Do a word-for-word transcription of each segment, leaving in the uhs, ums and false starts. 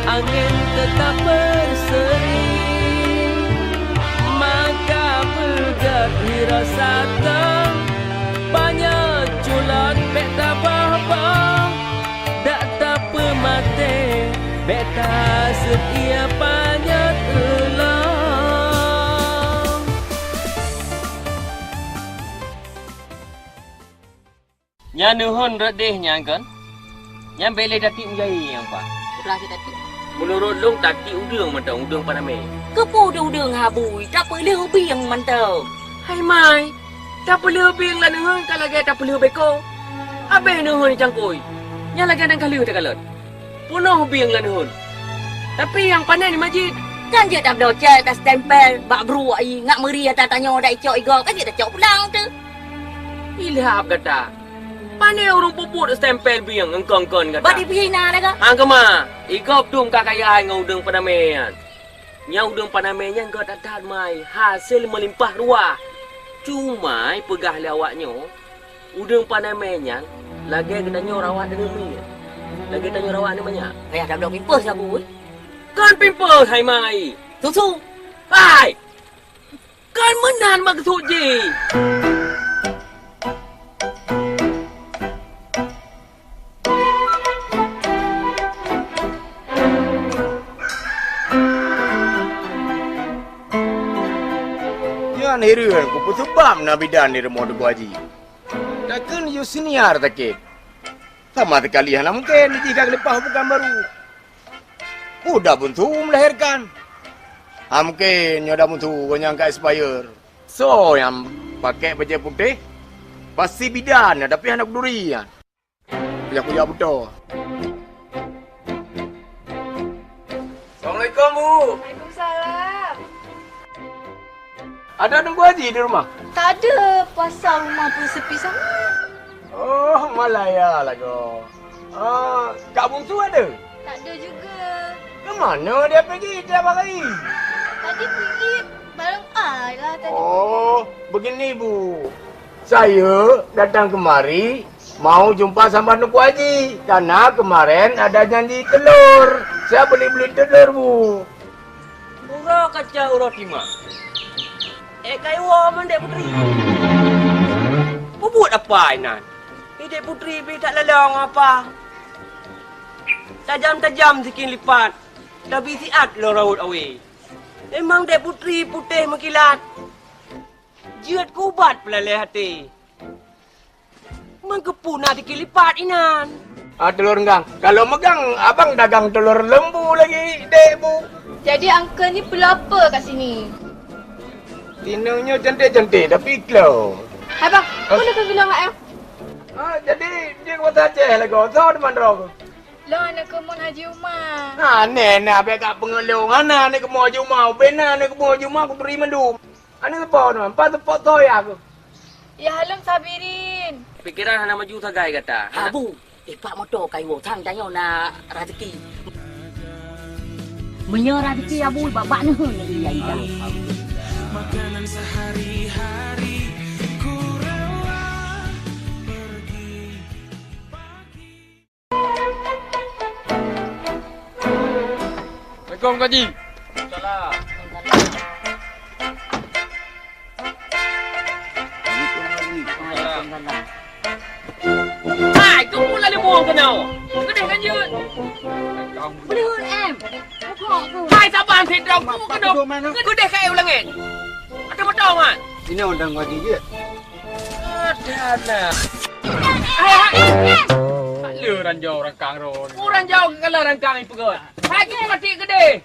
Angén teutap beuseuti, maka beugöt hi rasa teuh. Panyöt culot bèk tabah-bah, dak tapeumaté, bèk taseutia panyöt ulôn. Nyan neuhon rot deh nyan kon. Nyan bèk lé tatiek meujahi nyang pat. Peue teuma tatiek? Meunurot lôn tatiek udeueng mantong, udeueng panamé. Keupeue udeueng-udeueng, Abu? Tapeulheueh bieng mantong. Hai mai, tapeulheueh bieng lagèe neuhon ka lagèe tapeulheueh beko. Abéh neuhon cangkôi. Nyan lagèe nyang ka lheueh takalon. Peunoh bieng lagèe neuhon. Tapi nyang pané di masjid. Kan jeuet tabloe cèt, tastempel bak bruek ie, ngat meuri ata tanyoe dak icok igob, kan jeuet tacok pulang teuh. Ilhab gata. Pané ureueng peubuet stempel bieng eungkon-eungkon gata? Bak di pih na lagèe. Hang keumah, igob dum ka kaya hai ngon udeueng panamé nyan. Nyang udeueng panamé nyan göt that-that mai, hasé meulimpah ruah. Cuma peugah lé awak nyoe, udeueng panamé nyan lagèe geutanyoe rawat aneuk miet. Lagèe tanyoe rawat aneuk manyak. Payah tabloe pampers, Abu. Kon pampers, hai mai. Susu. Hai! Kon meunan meukeusut jih. Nyan hireuen kupeuseubab na bidan di rumoh Teungku Aji. Takheun yue senior sakét. Sama sekali hana mungken jih ka geuleupah bukan baru. Udah bunsu melahirkan. Ha mungken nyoe dah bunsu gobnyan ka expire. Soe nyang pakai bajèe putéh? Pasti bidan nyan, tapi hana keuduri nyan. Kujak-kujak beutoe. Assalamualaikum, Bu. Waalaikumsalam. Ada Teungku Aji di rumah? Tak ada, pasal rumah pun sepi sangat. Oh, malaya lagoe. Ah, Kak Bungsu ada? Tak ada juga. Ke mana dia pergi tiap hari? Tadi pergi bareng ai lah tadi. Oh, begini, Bu. Saya datang kemari mau jumpa sama Teungku Aji, karena kemarin ada janji telur. Saya beli-beli telur, Bu. Uroe kaca uroe tima. Ék kayue woe mandé putri. Peubuet apa inan? Idék putri pih that lala ngon apa? Tajam-tajam sikin lipat, tabi siat lôn rawot awé. Memang dek putri putéh meukilat. Jeuet keu ubat peulaleh até. Meukeupuna dikilipat inan. Ah, telur renggang. Kalau megang, abang dagang telur lembu lagi, dek bu. Jadi uncle ni perlu apa kat sini? Tinoe nyoe cantik-cantik tapi iklo. Hai bang, apa nak kau bilang H M? Ah, jadi dia kata Aceh lah kau. Tahu di mana kau? Long aneuk keumuen Haji Uma. Ha, neh na bèk ka peungeulong. Hana aneuk keumuen Haji Uma, ubena aneuk keumuen Haji Uma kubri mandum. Aneuk seupôt nyoe, empat seupôt toh ya aku. Ya halom sabirin. Pikiran hana maju sagai gata. Habu, ipak moto kayu sang tanyoe na rezeki. Meunyoe rezeki Abu bak-bak neuheun ya ida. Makanan sehari-hari ku rela pergi. Assalamualaikum, Kak Ji. Waalaikumsalam. Hai, kamu lalu buang kena. Kedeh kan, Jun? Belum, em. Buka tu. Hai, saban sidroe, kamu kena. Kedeh kat ulangan. Ada motor, man. Ini undang Kak Ji, ya? Ada, ada. Hai, hai. Tak le ranjau rangkang ron. Urang jauh kalau rangkang ipeugah. Hai, tu mati kedeh.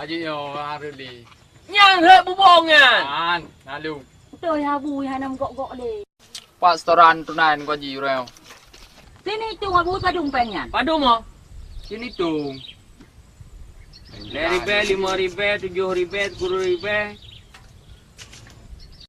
Haji nyoe, ha, Ruli. Nyang hek bubong nyan. An, lalu. Betul ya, Bu, ya, nam gok-gok le. Pak setoran tunai ko ji urang. Sini tu, Abu, padum peng nyan. Padum, oh. Sini tu. Lhèe ribèe, limong ribèe, tujoh ribèe, sepuluh ribèe.